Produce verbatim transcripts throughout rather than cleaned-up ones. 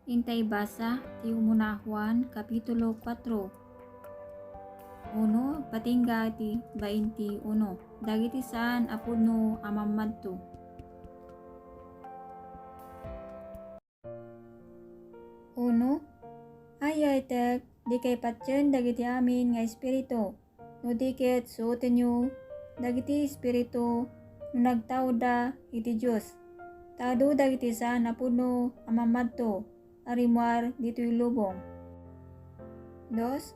Intay basa ti umuna a Juan, Kapitulo kuatro. Uno, patingga ti bainti uno. Dagiti saan a pudno a mammadto. Uno, ay-ayatek, dikay patien dagiti amin nga espiritu, no di ket suotenyo dagiti espiritu no nagtaudda iti Dios. Ta adu dagiti saan a pudno a mammadto a rimmuar ditoy lubong. Dos,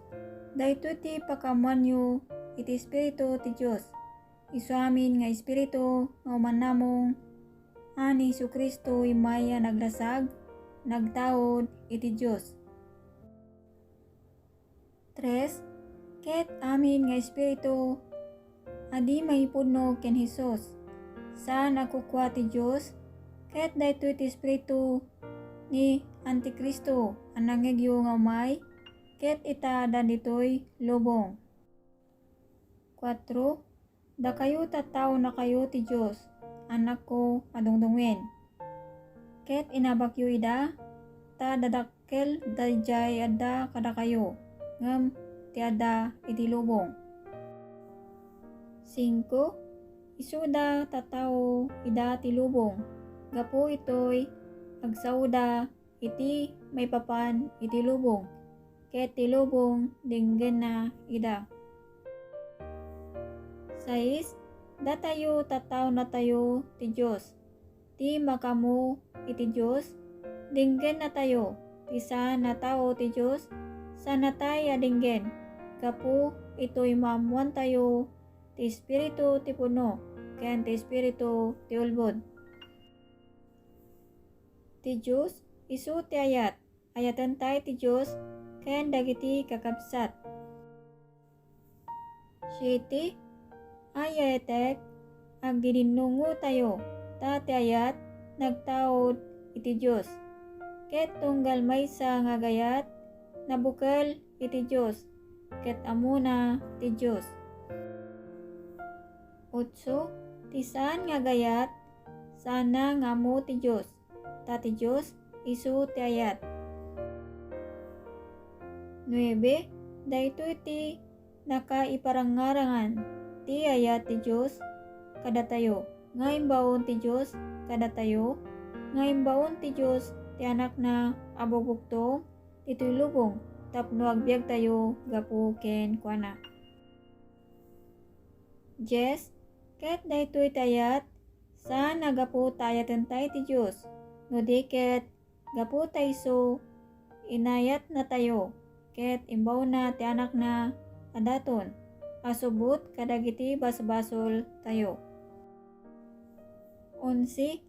daytoy ti pakaammoanyo iti Espiritu ti Dios. Isu amin nga espiritu nga umannamong a ni Jesu-Cristo immay a naglasag, nagtaud iti Dios. Tres, ket amin nga espiritu a di maipudno ken Jesus, saan a kukua ti Dios, ket daytoy ti espiritu ni Anticristo a nangngegyo nga umay, ket ita adda ditoy lubong. Kuatro, dakayo tattaonakayo ti Dios, annakko a dungdungen. Ket inabakyo ida, ta dadakkel daydiay adda kadakayo, ngem ti adda iti lubong. Singko, isuda tattao ida ti lubong, gapu itoy agsaoda iti maipapan iti lubong, ket ti lubong denggenna ida. Sais, datayo tattaonatayo ti Dios. Ti makaammo iti Dios, denggennatayo. Ti saan a tao ti Dios, saannatay a denggen, gapu itoy maammoantayo ti espiritu ti pudno ken ti espiritu ti ulbod. Ti Dios, isu ti ayat. Ayatentay ti Dios ken dagiti kakabsat. Siete, ay-ayatek, agdidinnungotayo, ta ti ayat nagtaud iti Dios. Ket tunggal maysa nga agayat, nabukel iti Dios, ket ammona ti Dios. Otso, ti saan nga agayat, saanna nga ammo ti Dios, ta ti Dios isu ti ayat. Nuebe, daytoy ti nakaiparangarangan ti ayat ti Dios kadatayo, nga imbaon ti Dios kadatayo, nga imbaon ti Dios ti Anakna a bugbugtong ditoy lubong tapno agbiagtayo gapu kenkuana. Dies, ket daytoy ti ayat, saan a gapu ta ayatentay ti Dios, no di ket gapu ta isu inayatnatayo, ket imbaonna ti Anakna a daton a subot kadagiti basbasoltayo. Onse,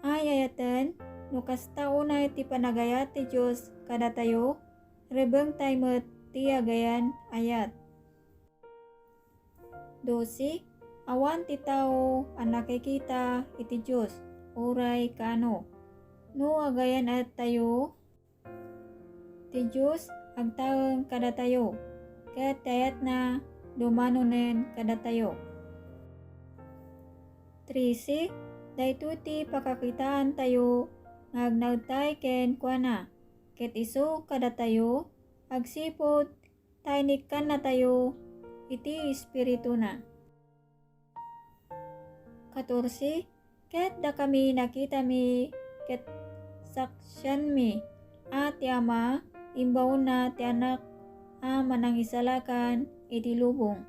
ay-ayaten, no kasta unay ti panagayat ti Dios kadatayo, rebengtay met ti agayan-ayat. Dose, awan ti tao a nakikita iti Dios, uray kaano. No agayan-ayattayo, ti Dios agtaeng kadatayo, ket ti ayatna dumanonen kadatayo. Trese, daytoy ti pakakitaantayo nga agnaedtay kenkuana, ket isu kadatayo, agsipud ta inikkannatayo iti Espirituna. Katorse, ket dakami nakitami ket saksianmi a ti Ama imbaonna ti Anak a manangisalakan iti lubong.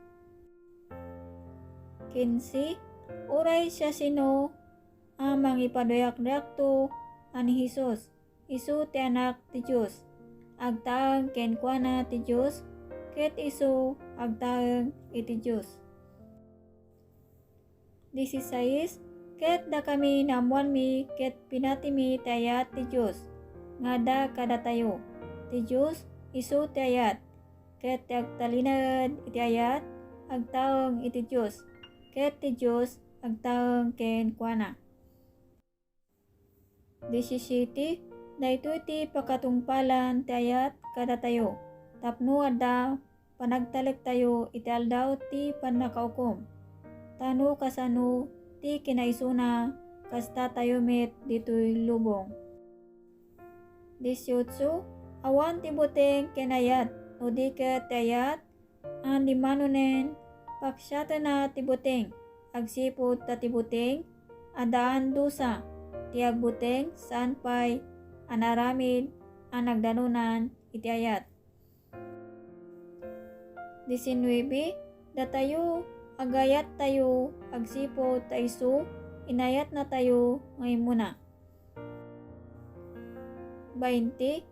Kinse, uray siasino a mangipaduyakduyakto a ni Jesus, isu ti Anak ti Dios. Agtaeng kenkuana ti Dios, ket isu agtaeng iti Dios. Disisais, ket dakami naammoanmi ket pinatimi ti ayat ti Dios nga adda kadatayo. Ti Dios isu ti ayat, ket ti agtalinaed iti ayat agtaeng iti Dios, ket ti Dios agtaeng kenkuana. Disisiete, daytoy ti pakatungpalan ti ayat kadatayo, tapno adda panagtalektayo iti aldaw ti pannakaukom. Ta no kasano ti kinaisuna, kastatayo met ditoy lubong. Dieciocho, awan ti buteng ken ayat, no di ket ti ayat, a limanonen, paksiatena ti buteng, agsipud ta ti buteng, addaan dusa, ti agbuteng, saan pay, a naaramid, a nagdanonan, iti ayat. Diecinuebe, datayo, agayattayo, agsipud ta isu, inayatnatayo nga immuna. Bainte,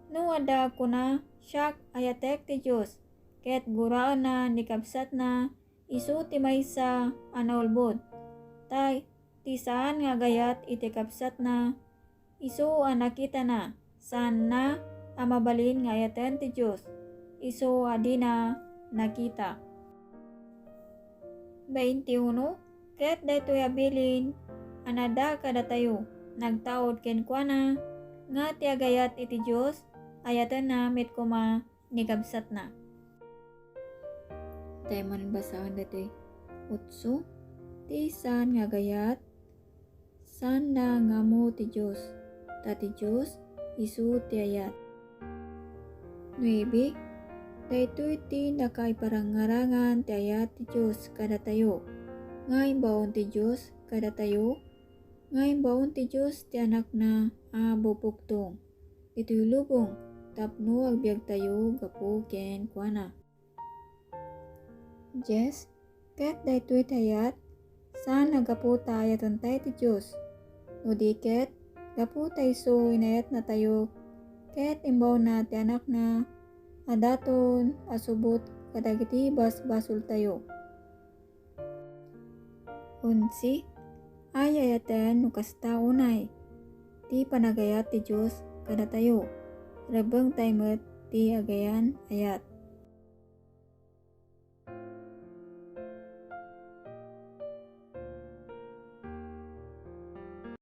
no adda agkuna, siak, ayatek ti Dios, ket guraenna ni kabsatna, isu ti maysa a naulbod. Ta ti saan nga agayat iti kabsatna, isu a nakitana, saanna a mabalin nga ayaten ti Dios, isu a dina nakita. Bainte uno, ket daytoy a bilin a nadda kadatayo, nagtaud kenkuana, nga ti agayat iti Dios, ayatenna met koma ni kabsatna. Tay man basaen daytoy. Otso, ti saan nga agayat, saanna nga ammo ti Dios, ta ti Dios isu ti ayat. Nuebe, daytoy ti nakaiparangarangan ti ayat ti Dios kadatayo, nga imbaon ti Dios kadatayo, nga imbaon ti Dios ti Anakna a bubugtong ditoy lubong tapno agbiagtayo gapu kenkuana. Dies, ket daytoy ti ayat, saan a gapu ta ayatentay ti Dios, no di ket gapu ta isu inayatnatayo, ket imbaonna ti Anakna a daton a subot kadagiti basbasoltayo. Onse, ay ayaten no kasta unay ti panagayat ti Dios kadatayo, rebbengtay met ti agayan-ayat.